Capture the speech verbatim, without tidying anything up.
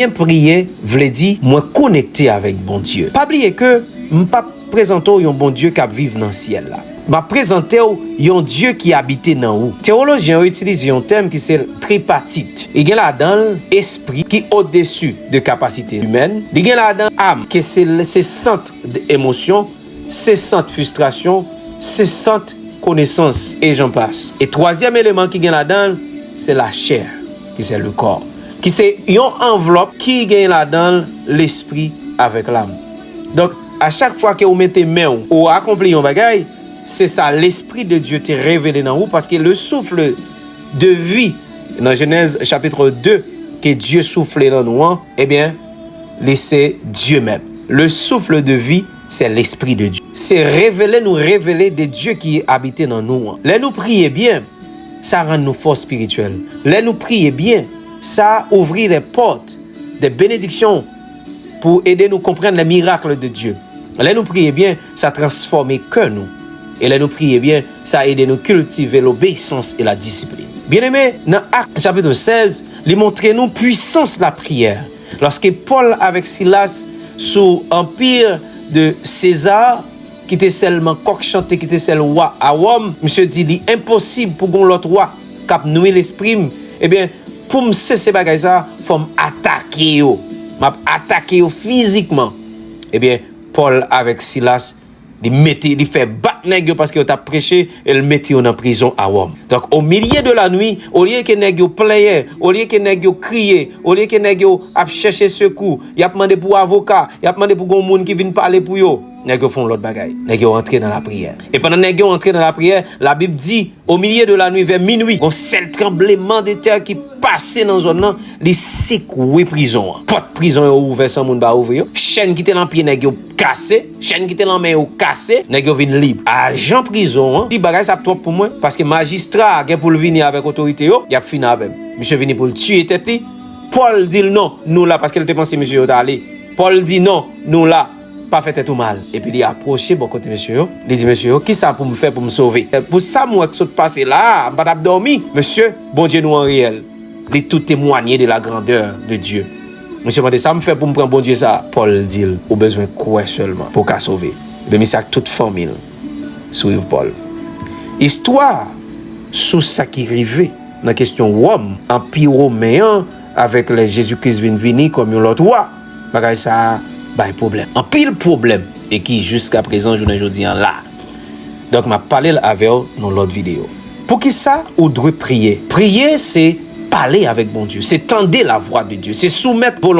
Byen priye vle di mwen konekte avèk Bondye. Pa bliye ke m p ap prezante w yon Bondye k ap viv nan syèl la. M ap prezante w yon Dye ki abite nan ou. Teyolojyen yo itilize yon tèm ki se tripatit. Li gen ladan l espri ki odesi de kapasite imèn. Li gen ladan l am, ke se, se sant emosyon, se sant fristrasyon, se sant konesans, e jan pas. E twazyèm eleman ki gen ladan l, se lachè, ki se le kò, ki se yon anvlòp ki gen ladan l lespri avèk lam. Donk, a chak fwa ke ou mete men w, ou akonpli yon bagay, se sa Lespri de Dye te revele nan ou, paske le souffle de vie, nan Jenèz chapit de, ke Dye soufle nan nou an, ebyen, li se Dye menm. Le souffle de vie, c'est l'Esprit de Dieu. Se revele nou revele de Dye ki abite nan nou an. Lè nou priye byen, sa rann nou fò espirityèl. Lè nou priye byen, sa ouvri les portes des bénédictions pou ede nou konprann les miracles de Dieu. Lè nou priye byen, sa transfòme kè nou. E lè nou priye byen, sa ede nou kiltive l'obéissance et la discipline. Byeneme, nan Ak chapit sèz, li montre nou pwisans lapriyè. Lòske Pòl avèk Silas sou anpi de Seza, ki te sèlman kòk chante, ki te sèl wa a Wòm, misye di li enposib pou gon lòt wa k ap nwi lespri m. Ebyen, pou m sese bagay sa, fò m atake yo. M ap atake yo fizikman. Ebyen, Pòl avèk Silas, li mete, li fè bat nèg yo paske yo t ap preche, e l mete yo nan prizon a Wòm. Donk, au milieu de la nuit, olye ke nèg yo plenyen, olye ke nèg yo kriye, olye ke nèg yo ap chèche sekou, y ap mande pou avoka, y ap mande pou gon moun ki vin pale pou yo, nèg yo fè yon lòt bagay. Nèg yo antre nan lapriyè. E pandan nèg yo antre nan lapriyè, Labib di, au milieu de la nuit, vè minwi, gon sèl tranbleman de tè ki pase nan zòn nan, li sekwe prizon an. Pòt prizon yo ouvè san moun pa ouvri yo. Chèn ki te nan pye nèg yo kase, chèn ki te nan men yo kase, nèg yo vin lib. Ajan prizon an di bagay sa ap twòp pou mwen, paske majistra a gen pou l vini avèk otorite yo, y ap fin avè m. Misye vini pou l tiye tèt li. Pòl di l non, nou la, paske l te panse mesye yo t ale. Pòl di non, nou la, pa fè tèt ou mal. Epi li apwoche bò kote mesye yo. Li di mesye yo, kisa pou m fè pou m sove? Pou sa m wè k sot pase la a, m pa t ap dòmi. Mesye, Bondye nou an reyèl. Li tou temwanye de la grandeur de Dieu. Mesye mande, sa m fè pou m pran Bondye sa a? Pòl di l, ou bezwen kwè sèlman pou w ka sove. Epi misye ak tout fanmi l swiv Pòl. Istwa sou sa ki rive nan kesyon Wòm, Anpi Women an, avèk lè Jezi Kris vin vini kòm yon lòt wa, bagay sa a bay pwoblèm. Anpil pwoblèm, e ki jiskaprezan, jounen jodi an la. Donk, m ap pale l avè w nan lòt videyo. Poukisa ou dwe priye? Priye, se pale avèk Bondye, se tande la voix de Dieu, se soumèt volonte